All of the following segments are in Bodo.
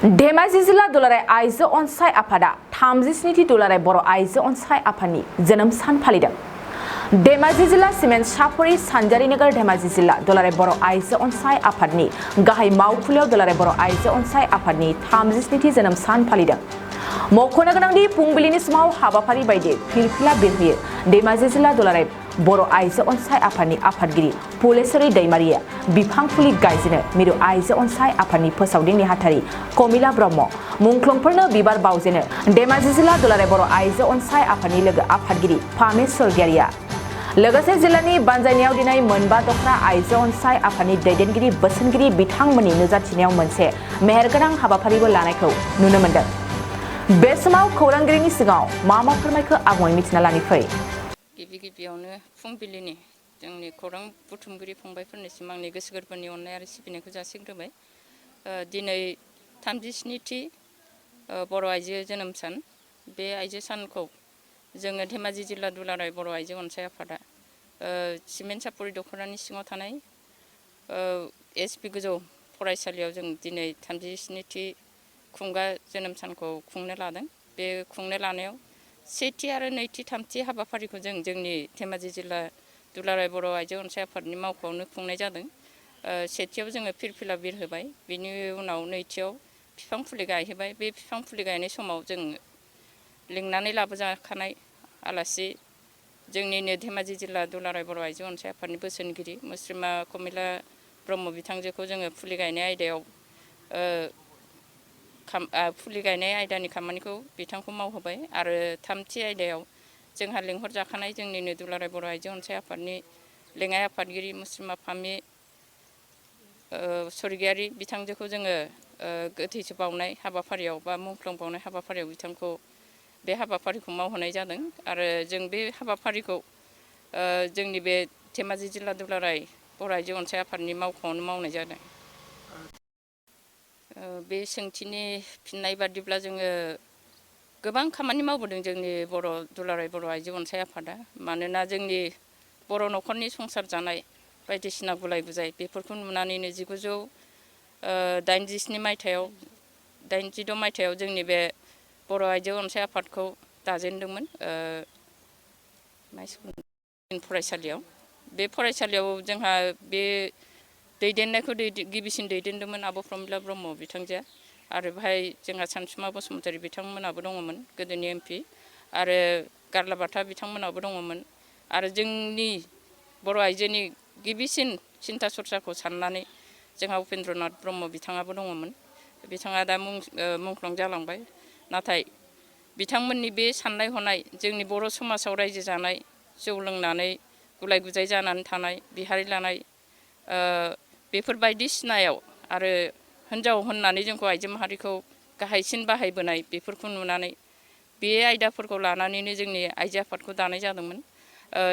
धेमाजि जिल्ला दुलाराय आइजो अनसाय आफादा 37थि दुलाराय बर' आइजो अनसाय आफादनि जोनोम सान फालिदों। धेमाजि जिल्ला सिमेन्ट सापरि सानजारि नोगोर धेमाजि जिल्ला दुलाराय बर' आइजो अनसाय आफादनि गाहाय मावखुलियाव दुलाराय बर' आइजो अनसाय आफादनि 37थि जोनोम सान फालिदों। मख'नो गोनांदि फुंबिलिनि समाव हाबाफारि बायदि फिरफिला बिरहोयो धेमाजि जिल्ला दुलाराय बर' आइजो अनसाय आफादनि आफादगिरि फुलेश्वरी दैमारिया बिफां फुलि गायजेनो मिरु आइजो अनसाय आफादनि फोसावदिं नेहाथारि कमिला ब्रह्म मुंख्लंफोरनो बिबार बावजेनो धेमाजि जिल्ला दुलाराय बर' आइजो अनसाय आफादनि लोगो आफादगिरि फामे स्वर्गियारिया लोगोसे जिल्लानि बानजायनायाव दिनै मोनबा दखरा आइजो अनसाय आफादनि दैदेनगिरि बोसोनगिरि बिथांमोननि नुजाथिनायाव मोनसे मेहेरगोनां हाबाफारिबो लानायखौ नुनो मोन्दों। बे समाव खौरांगिरिनि सिगाङाव मा फोरमायखो आबुङै मिथिना लानि फै। गिबियावनो फुंबिलिनि जोंनि खौरां बुथुमगिरि फंबायफोरनिसिम आंनि गोसो गोरबोनि अननाय आरो सिबिनायखौ जासिग्रोबाय। दिनै 37थि बर' आइजो जोनोम सान। बे आइजो सानखौ जोङो धेमाजि जिल्ला दुलाराय बर' आइजो अनसाय आफादा सिमेन्ट सापरि दख'रानि सिङाव थानाय एसपि गोजौ फरायसालियाव जों दिनै 37थि खुंगा जोनोम सानखौ खुंनो लादों। बे खुंनो लानायाव सेथि आरो नैथि थामथि हाबाफारिखौ जों जोंनि धेमाजि जिल्ला दुलाराय बर' आइजो अनसाय आफादनि मावख'आवनो खुंनाय जादों। सेथियाव जोङो फिरफिला बिरहोबाय, बिनि उनाव नैथियाव बिफां फुलि गायहोबाय। बे बिफां फुलि गायनाय समाव जों लिंनानै लाबोजाखानाय आलासि जोंनिनो धेमाजि जिल्ला दुलाराय बर' आइजो अनसाय आफादनि बोसोनगिरि मुस्रिमा कमिला ब्रह्म बिथांजोखौ जोङो फुलि गायनाय आयदायाव फुलि गायनाय आयदानि खामानिखौ बिथांखौ मावहोबाय आरो थामथि आयदायाव जोंहा लिंहरजाखानाय जोंनिनो दुलाराय बर' आइजो अनसाय आफादनि लेङाइ आफादगिरि मुस्रिमा फामे स्वर्गियारि बिथांजोखौ जोङो गोथैसो बावनाय हाबाफारियाव बा मुंख्लं बावनाय हाबाफारियाव बिथांखौ बे हाबाफारिखौ मावहोनाय जादों आरो जों बे हाबाफारिखौ जोंनि बे धेमाजि जिल्ला दुलाराय बर' आइजो अनसाय आफादनि मावख'आवनो मावनाय जादों। बे सोंथिनि फिननाय बादिब्ला जोङो गोबां खामानि मावबोदों जोंनि दुलाराय बर' आइजो अनसाय आफादा। मानोना जोंनि बर' न'खरनि संसार जानाय बायदिसिना गुलाय गुजाय बेफोरखौ नुनानैनो 1986 मायथाइयाव जोंनि बे बर' आइजो अनसाय आफादखौ दाजेनदोंमोन फरायसालियाव। बे फरायसालियाव जोंहा बे दैदेननायखौ गिबिसिन दैदेनदोंमोन आब' प्रमिला ब्रह्म बिथांजोआ आरो बेहाय जोंहा सानसुमा बसुमतारी बिथांमोनाबो दङमोन गोदोनि MP आरो गारलाबाथा बिथांमोनाबो दङमोन आरो जोंनि बर' आइजोनि गिबिसिन सिन्था सरसाखौ साननानै जोंहा उपेन्द्रनाथ ब्रह्म बिथाङाबो दङमोन। बिथाङा दा मुंख्लं जालांबाय। नाथाय बिथांमोननि बे साननाय हनाय जोंनि बर' समाजाव रायजो जानाय जौ लोंनानै गुलाय गुजाय जानानै थानाय बिहारि लानाय बेफोर बायदिसिनायाव आरो हिन्जाव होननानै जोंखौ आइजो माहारिखौ गाहायसिन बाहायबोनाय बेफोरखौ नुनानै बे आयदाफोरखौ लानानैनो जोंनि आइजो आफादखौ दानाय जादोंमोन।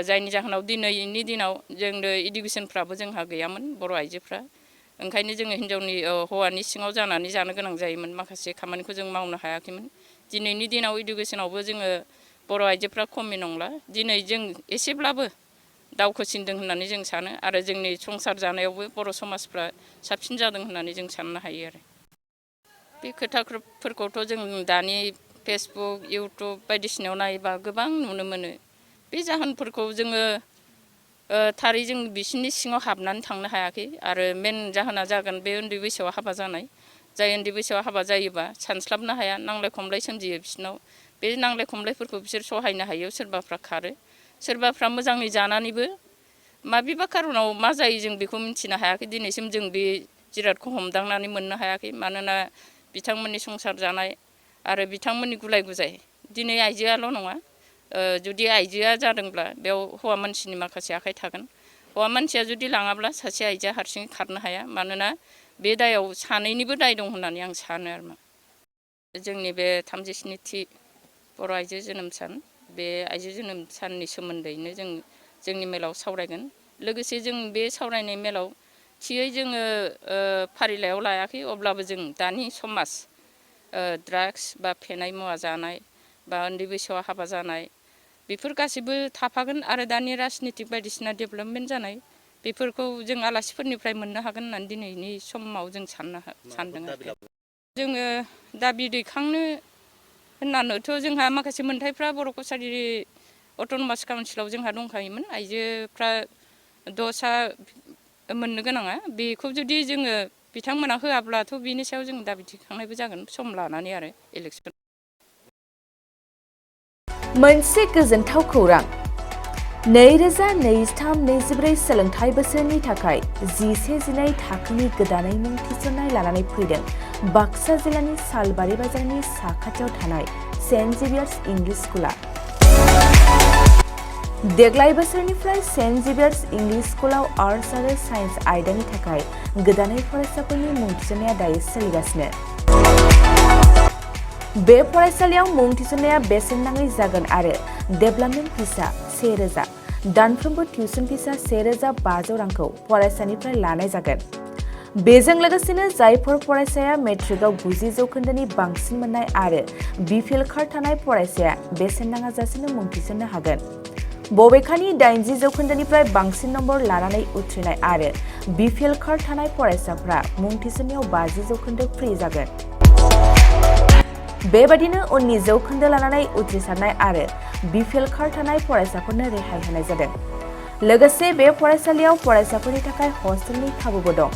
जायनि जाहोनाव दिनैनि दिनाव जोंनो इडुकेसनफ्राबो जोंहा गैयामोन बर' आइजोफ्रा। ओंखायनो जोङो हौवानि सिङाव जानानै जानो गोनां जायोमोन। माखासे खामानिखौ जों मावनो हायाखैमोन। दिनैनि दिनाव इडुकेसनावबो जोङो बर' आइजोफ्रा खमि नंला। दिनै जों एसेब्लाबो दावखोसिनदों होननानै जों सानो आरो जोंनि संसार जानायावबो बर' समाजफ्रा साबसिन जादों होननानै जों साननो हायो आरो। बे खोथाफोरखौथ' जों दानि फेसबुक इउटुब बायदिसिनायाव नायोबा गोबां नुनो मोनो। बे जाहोनफोरखौ जोङो थारै जों बिसोरनि सिङाव हाबनानै थांनो हायाखै आरो मेन जाहोना जागोन बे उन्दै बैसोआव हाबा जानाय। जाय उन्दै बैसोआव हाबा जायोबा सानस्लाबनो हाया, नांलाय खमलाय सोमजियो बिसोरनाव। बे नांलाय खमलायफोरखौ बिसोर सहायनो हायो, सोरबाफ्रा खारो, सोरबाफ्रा मोजाङै जानानैबो माबेबा खारनाव मा जायो जों बेखौ मिथिनो हायाखै। दिनैसिम जों बे जिरादखौ हमदांनानै मोननो हायाखै। मानोना बिथांमोननि संसार जानाय आरो बिथांमोननि गुलाय गुजाय दिनै आइजोआल' नङा। जुदि आइजोआ जादोंब्ला बेयाव हौवा मानसिनि माखासे आखाइ थागोन। हौवा मानसिया जुदि लाङाब्ला सासे आइजोआ हारसिङै खारनो हाया। मानोना बे दायाव सानैनिबो दाय दं होननानै आं सानो आरो। जोंनि बे 37थि बर' आइजो जोनोम सान, बे आइजो जोनोम साननि सोमोन्दैनो जोंनि मेलाव सावरायगोन। लोगोसे जों बे सावरायनाय मेलाव थियै जोङो फारिलाइयाव लायाखै। अब्लाबो जों दानि समाज ड्राग्स बा फेनाय मुवा जानाय बा उन्दै बैसोआव हाबा जानाय बेफोर गासैबो थाफागोन आरो दानि राजनितिक बायदिसिना डेभेलपमेन्ट जानाय बेफोरखौ जों आलासिफोरनिफ्राय मोननो हागोन होननानै दिनैनि समाव जों सानदों आरो। जोङो दाबि दैखांनो होननानैथ' जोंहा माखासे मोनथायफ्रा बर' कसारि अट'नमास काउन्सिलाव जोंहा दंखायोमोन आइजोफ्रा 10 मोननो गोनाङा बेखौ जुदि जोङो बिथांमोना होआब्लाथ' बिनि सायाव जों दाबि दैखांनायबो जागोन सम लानानै आरो इलेक्सन। मोनसे गोजोनथाव खौरां 2023-24 सोलोंथाइ बोसोरनि थाखाय 11-12 थाखोनि गोदानै मुं थिसननाय लानानै फैदों बाक्सा जिल्लानि सालबारि बाजारनि साखाथियाव थानाय सेन्ट जेभियार्स इंलिश स्कुला। देग्लाय बोसोरनिफ्राय सेन्ट जेभियार्स इंलिश स्कुलाव आर्ट्स आरो साइन्स आयदानि थाखाय गोदानै फरायसाफोरनि मुं थिसननाया दायो सोलिगासिनो। बे फरायसालियाव मुं थिसननाया बेसेन नाङै जागोन आरो डेभेलपमेन्ट फिसा 1000, दानफ्रोमबो टिउसन फिसा 1500 रांखौ फरायसानिफ्राय लानाय जागोन। बेजों लोगोसेनो जायफोर फरायसाया मेट्रिकआव 90% बांसिन मोननाय आरो बिपिएल कार्ड थानाय फरायसाया बेसेन नाङाजासेनो मुं थिसननो हागोन। बबेखानि 80% बांसिन नम्बर लानानै उथ्रिनाय आरो बिपिएल कार्ड थानाय फरायसाफ्रा मुं थिसननायाव 50% फ्रि जागोन। बेबादिनो उननि जौखोन्दो लानानै उथ्रिसारनाय आरो बिपिएल कार्ड थानाय फरायसाफोरनो रेहाय होनाय जादों। लोगोसे बे फरायसालियाव फरायसाफोरनि थाखाय हस्टेलनि खाबुबो दं।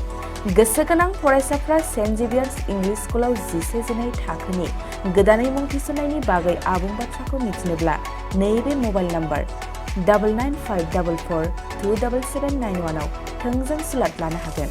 गोसो गोनां फरायसाफ्रा सेन्ट जेभियार्स इंलिश स्कुलाव 11-12 थाखोनि गोदानै मुं थिसननायनि बागै आबुं बाथ्राखौ मिथिनोब्ला नैबे मबाइल नम्बर 9954427791 आव थोंजों स्लट लानो हागोन।